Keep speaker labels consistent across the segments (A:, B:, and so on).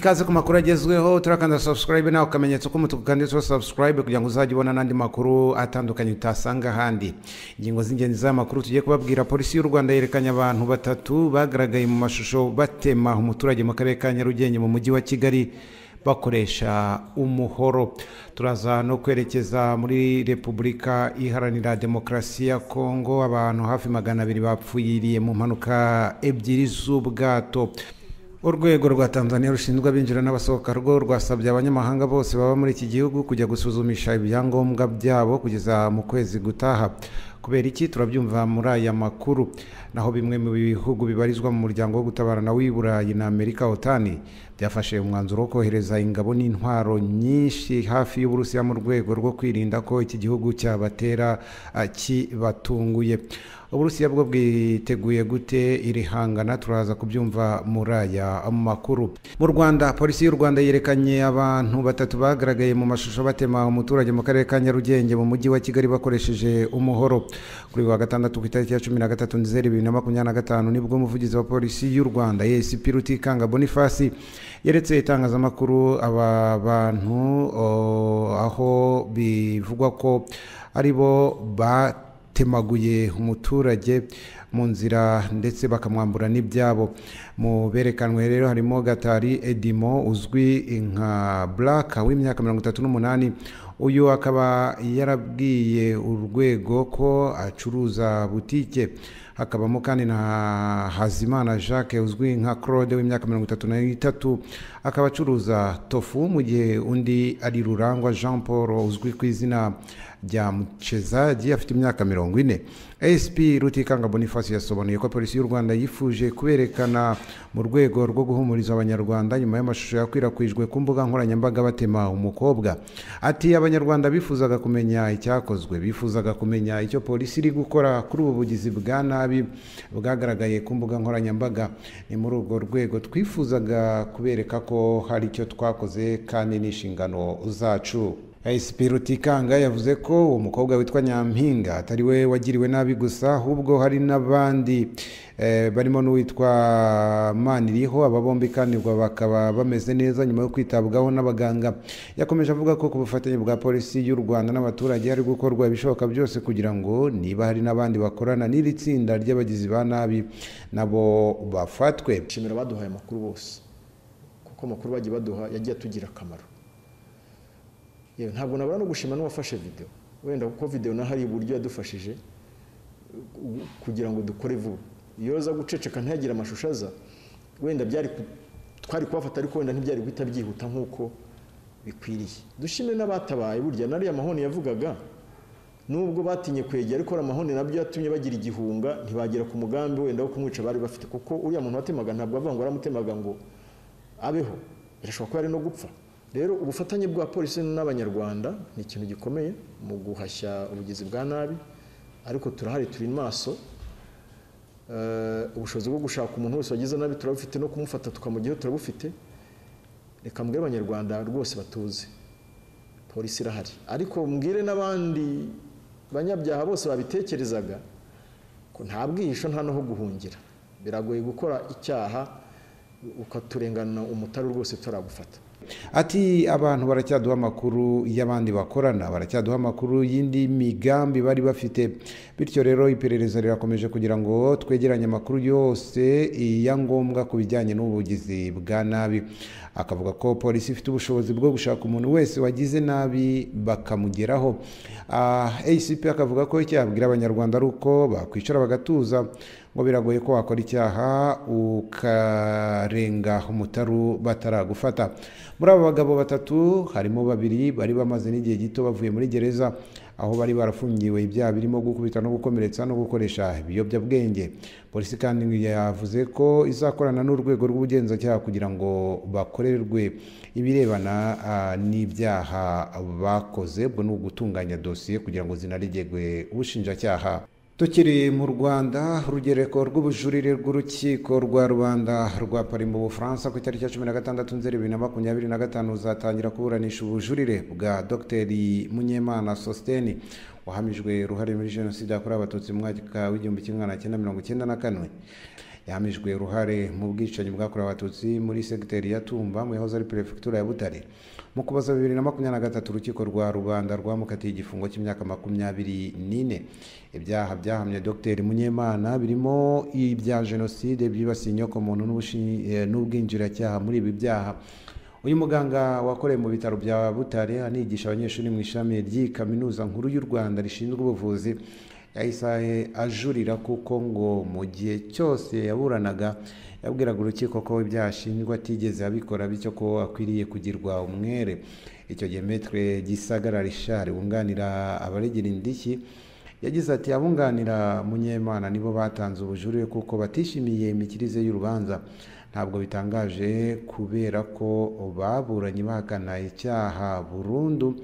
A: Ikaze ku makuru agezweho. Turakanda subscribe nawe ukamenyetso k'umutuku kanditseho subscribe kugira ngo uzajye ubona n'andi makuru atandukanye utasanga ahandi. Ingingo z'ingenzi z'amakuru tugiye kubabwira: polisi y'u Rwanda yerekanye abantu batatu bagaragaye mu mashusho batema umuturage mu karere ka Nyarugenge mu mujyi wa Kigali bakoresha umuhoro. Turaza no kwerekeza muri Repubulika Iharanira Demokarasi ya Kongo, abantu hafi 200 bapfiriye mu mpanuka ebyiri z'ubwato. Urwego rwa Tanzania rushinzwe abinjira n'abasohoka rwo rwasabye abanyamahanga bose baba muri iki gihugu kujya gusuzumisha ibyangombwa byabo kugeza mu kwezi gutaha. Kubera iki? Turabyumva muri aya makuru. Naho bimwe mu bihugu bibarizwa mu muryango wo gutabarana w'i Burayi na Amerika OTAN byafashe umwanzuro wo kohereza ingabo n'intwaro nyinshi hafi y'Uburusiya mu rwego rwo kwirinda ko iki gihugu cyabatera kibatunguye. Uburusiya bwo bwiteguye gute iri hangana? Turaza kubyumva muri aya makuru. Mu Rwanda, polisi y'u Rwanda yerekanye abantu batatu bagaragaye mu mashusho batema umuturage mu karere ka Nyarugenge mu mujyi wa Kigali bakoresheje umuhoro. Kuri wa gatandatu ku itariki ya 13 Nzeri 2025 nibwo umuvugizi wa polisi y'u Rwanda ACP Rutikanga Boniface yeretse itangazamakuru aba bantu, aho bivugwa ko aribo batemaguye umuturage mu nzira ndetse bakamwambura n'ibyabo. Mu berekanwe rero harimo Gatari Edimo uzwi nka Black w'imyaka 38. Uyu akaba yarabwiye urwego ko acuruza butike. Hakabamo kandi na Hazimana Jacques uzwi nka Claude w'imyaka 33, akaba acuruza tofu, mu gihe undi ari Rurangwa Jean Paul uzwi ku izina rya Muchezaji afite imyaka 40. ASP Rutikanga Boniface yasobanuye ko polisi y'u Rwanda yifuje kuberekana mu rwego rwo guhumuriza Abanyarwanda nyuma y'amashusho yakwirakwijwe ku mbuga nkoranyambaga batema umukobwa. Ati Abanyarwanda bifuzaga kumenya icyakozwe, bifuzaga kumenya icyo polisi iri gukora kuri ubu bugizi bwa nabi bwagaragaye ku mbuga nkoranyambaga. Ni muri urwo rwego twifuzaga kubereka ko hari icyo twakoze kandi n'inshingano zacu. ASP Rutikanga yavuze ko uwo mukobwa witwa Nyampinga atari we wagiriwe nabi gusa, ahubwo hari n'abandi barimo n'uwitwa Maniriho. Aba bombi kandi bakaba bameze neza nyuma yo kwitabwaho n'abaganga. Yakomeje avuga ko ku bufatanye bwa polisi y'u Rwanda n'abaturage hari gukorwa ibishoboka byose kugira ngo niba hari n'abandi bakorana n'iri tsinda ry'abagizi ba nabi nabo bafatwe.
B: Nshimira baduhaye amakuru bose, kuko amakuru bagiye baduha yagiye atugira akamaro. Ntabwo nabura no gushima n'uwafashe video, wenda kuko video naho hari uburyo yadufashije kugira ngo dukore vuba. Iyo aza guceceka ntihagire amashusho aza, wenda byari twari kubafata, ariko wenda ntibyari guhita byihuta nk'uko bikwiriye. Dushime n'abatabaye, burya nariya mahoni yavugaga nubwo batinye kwegera, ariko amahoni nabyo yatumye bagira igihunga ntibagera ku mugambi wenda wo kumwica bari bafite, kuko uriya muntu watemaga ntabwo avuga ngo aramutemaga ngo abeho, birashoboka ko yari no gupfa. Rero ubufatanye bwa polisi n'Abanyarwanda ni ikintu gikomeye mu guhashya ubugizi bwa nabi, ariko turahari, turi maso. Ubushobozi bwo gushaka umuntu wese wagize nabi turabufite, no kumufata tukamugeho turabufite. Reka mbwire Abanyarwanda rwose batuze, polisi irahari, ariko mbwire n'abandi banyabyaha bose babitekerezaga ko nta bwihisho nta no guhungira. Biragoye gukora icyaha ukaturengana umutari rwose turagufata.
A: Ati abantu baracyaduha amakuru y'abandi bakorana, baracyaduha amakuru y'indi migambi bari bafite, bityo rero iperereza rirakomeje kugira ngo twegeranye amakuru yose ya ngombwa ku bijyanye n'ubugizi bwa nabi. Akavuga ko polisi ifite ubushobozi bwo gushaka umuntu wese wagize nabi bakamugeraho. ACP akavuga ko icyo yabwira Abanyarwanda ari uko bakwicara bagatuza, ngo biragoye ko wakora icyaha ukarenga umutaru bataragufata. Muri abo bagabo batatu harimo babiri bari bamaze n'igihe gito bavuye muri gereza, aho bari barafungiwe ibyaha birimo gukubita no gukomeretsa no gukoresha ibiyobyabwenge. Polisi kandi yavuze ko izakorana n'urwego rw'ubugenzacyaha kugira ngo bakorerwe ibirebana n'ibyaha bakoze, ubwo ni ugutunganya dosiye kugira ngo zinaregerwe ubushinjacyaha. Tukiri mu Rwanda, urugereko rw'ubujurire rw'urukiko rwa Rubanda rwa Paris mu Bufaransa ku itariki ya 16 Nzeri 2025 ruzatangira kuburanisha ubujurire bwa Dr Munyemana Sostene wahamijwe uruhare muri jenoside yakorewe Abatutsi mu mwaka w'igihumbi kimwe magana cyenda mirongo icyenda na kane. Yahamijwe uruhare mu bwicanyi bwakorewe Abatutsi muri segiteri ya Tumba mu yahoze ari perefegitura ya Butare. Mu Kuboza 2023, urukiko rwa Rubanda rwamukatiye igifungo cy'imyaka 24. Ibyaha byahamye Dr Munyemana birimo ibya jenoside byibasiye inyokomuntu n'ubwinjiracyaha muri ibi byaha. Uyu muganga wakoreye mu bitaro bya Butare, anigisha abanyeshuri mu ishami ry'iyi kaminuza nkuru y'u Rwanda rishinzwe ubuvuzi, yahise ajurira kuko ngo mu gihe cyose yaburanaga yabwiraga urukiko ko ibyaha ashinjwa atigeze abikora, bityo ko akwiriye kugirwa umwere. Icyo gihe Maître Gisagara Richard wunganira abaregera indishyi yagize ati: "Abunganira Munyemana nibo batanze ubujurire kuko batishimiye imikirize y'urubanza. Ntabwo bitangaje kubera ko baburanye bahakana icyaha burundu,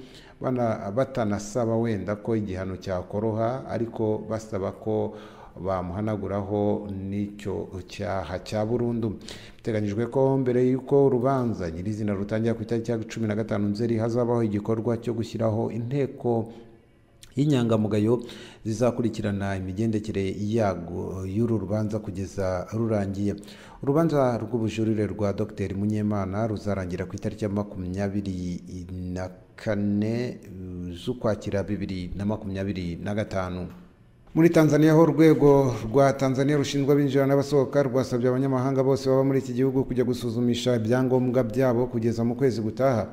A: batanasaba wenda ko igihano cyakoroha, ariko basaba ko bamuhanaguraho n'icyo cyaha cya burundu." Biteganyijwe ko mbere y'uko urubanza nyirizina rutangira ku itariki ya 15 Nzeri, hazabaho igikorwa cyo gushyiraho inteko y'inyangamugayo zizakurikirana imigendekere yago y'uru rubanza kugeza rurangiye. Urubanza rw'ubujurire rwa Dr Munyemana ruzarangira ku itariki ya 24 z'Ukwakira 2025. Muri Tanzania ho, urwego rwa Tanzania rushinzwe abinjira n'abasohoka rwasabye abanyamahanga bose baba muri iki gihugu kujya gusuzumisha ibyangombwa byabo kugeza mu kwezi gutaha.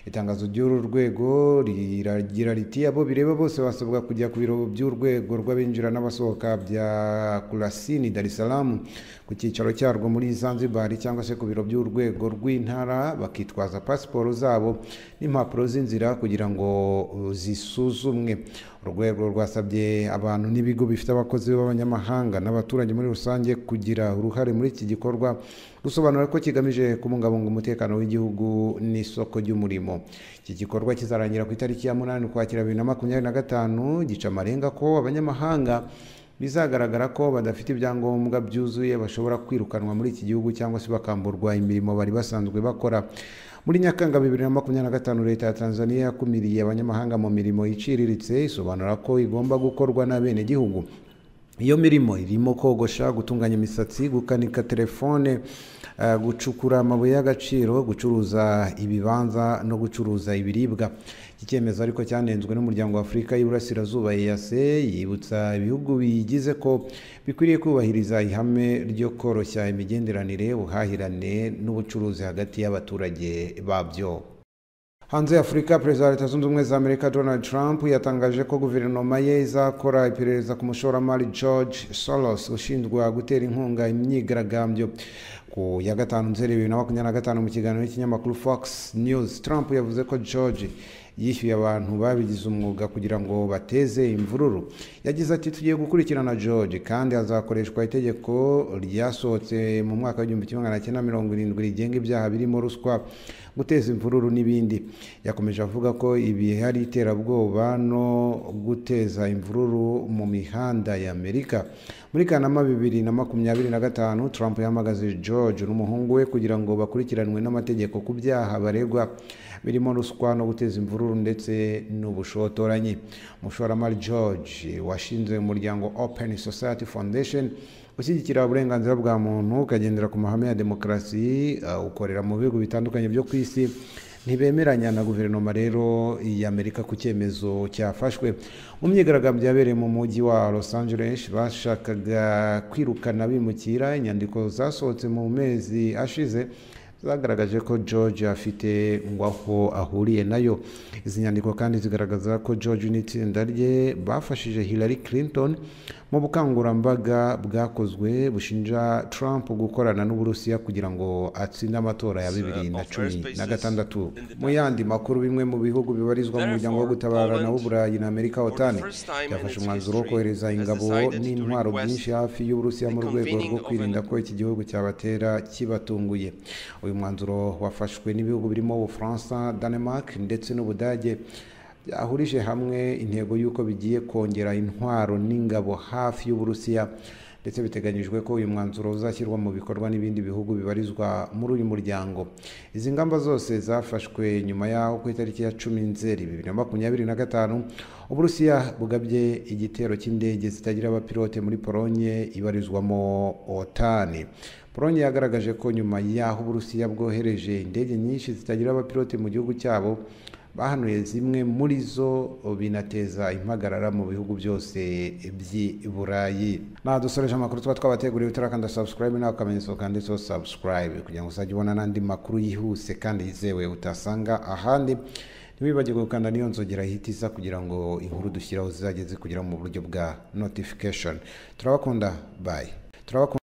A: Itangazo ry'uru rwego riragira riti: "Abo bireba bose basabwa kujya ku biro by'urwego rw'abinjira n'abasohoka bya Kurasini, Dar es Salaam, ku cyicaro cyarwo muri Zanzibar, cyangwa se ku biro by'urwego rw'intara, bakitwaza pasiporo zabo n'impapuro z'inzira kugira ngo zisuzumwe." Urwego rwasabye abantu n'ibigo bifite abakozi b'abanyamahanga n'abaturage muri rusange kugira uruhare muri iki gikorwa, rusobanura ko kigamije kubungabunga umutekano w'igihugu n'isoko ry'umurimo. Iki gikorwa kizarangira ku itariki ya 8 Ukwakira 2025. Gica amarenga ko abanyamahanga bizagaragara ko badafite ibyangombwa byuzuye bashobora kwirukanwa muri iki gihugu cyangwa se bakamburwa imirimo bari basanzwe bakora. Muri Nyakanga 2025, leta ya Tanzania yakumiriye abanyamahanga mu mirimo iciriritse, isobanura ko igomba gukorwa n'abenegihugu. Iyo mirimo irimo kogosha, gutunganya imisatsi, gukanika telefone, gucukura amabuye y'agaciro, gucuruza ibibanza no gucuruza ibiribwa. Iki cyemezo ariko cyanenzwe n'Umuryango wa Afurika y'Iburasirazuba, EAC, yibutsa ibihugu biyigize ko bikwiriye kubahiriza ihame ryo koroshya imigenderanire, ubuhahirane n'ubucuruzi hagati y'abaturage babyo. Hanze ya Afurika, Perezida wa Leta Zunze Ubumwe za Amerika Donald Trump yatangaje ko guverinoma ye izakora iperereza ku mushoramari George Soros ushinjwa gutera inkunga imyigaragambyo. Ku ya 5 Nzeri 2025, mu kiganiro cy'ikinyamakuru Fox News, Trump yavuze ko George yishyuye abantu babigize umwuga kugira ngo bateze imvururu. Yagize ati: "Tugiye gukurikirana George kandi hazakoreshwa itegeko ryasohotse mu mwaka w'1970 rigenga ibyaha birimo ruswa, guteza imvururu n'ibindi." Yakomeje avuga ko ibi hari iterabwoba no guteza imvururu mu mihanda ya Amerika. Muri Kanama 2025, Trump yahamagaje George n'umuhungu we kugira ngo bakurikiranwe n'amategeko ku byaha baregwa birimo ruswa no guteza imvururu ndetse n'ubushotoranyi. Umushoramari George washinze umuryango Open Society Foundation ushyigikira uburenganzira bwa muntu, ukagendera ku mahame ya demokarasi, ukorera mu bihugu bitandukanye byo ku isi, ntibemeranya na guverinoma rero y'Amerika ku cyemezo cyafashwe. Mu myigaragambyo yabereye mu mujyi wa Los Angeles bashakaga kwirukana bimukira. Inyandiko zasohotse mu mezi ashize zagaragaje ko George afite ngo aho ahuriye nayo. Izi nyandiko kandi zigaragaza ko George n'itsinda rye bafashije Hillary Clinton mu bukangurambaga bwakozwe bushinja Trump gukorana n'Uburusiya kugira ngo atsinde amatora ya 2016. Mu yandi makuru, bimwe mu bihugu bibarizwa mu Muryango wo Gutabarana w'Uburayi na Amerika, OTAN, byafashe umwanzuro wo kohereza ingabo n'intwaro byinshi hafi y'Uburusiya mu rwego rwo kwirinda ko iki gihugu cyabatera kibatunguye. Uyu mwanzuro wafashwe n'ibihugu birimo Ubufaransa, Denmark ndetse n'Ubudage, byahurije hamwe intego y'uko bigiye kongera intwaro n'ingabo hafi y'Uburusiya Ndetse biteganyijwe ko uyu mwanzuro uzashyirwa mu bikorwa n'ibindi bihugu bibarizwa muri uyu muryango. Izi ngamba zose zafashwe nyuma y'aho ku itariki ya 10 Nzeri 2025 Uburusiya bugabye igitero cy'indege zitagira abapilote muri Polonye ibarizwamo OTAN. Polonye yagaragaje ko nyuma y'aho Uburusiya bwohereje indege nyinshi zitagira abapilote mu gihugu cyabo, bahanuye zimwe muri zo, binateza impagarara mu bihugu byose by'i Burayi. Nadusoreje amakuru tuba twabateguriye. Utarakanda subscribe, nawe akamenyetso kanditseho subscribe kugira ngo uzajye ubona n'andi makuru yihuse kandi yizewe utasanga ahandi. Ntiwibagirwe gukanda niyo nzogera ihita iza kugira ngo inkuru dushyiraho zizajye zikugeraho mu buryo bwa notification. Turabakunda, bye. Turabakunda.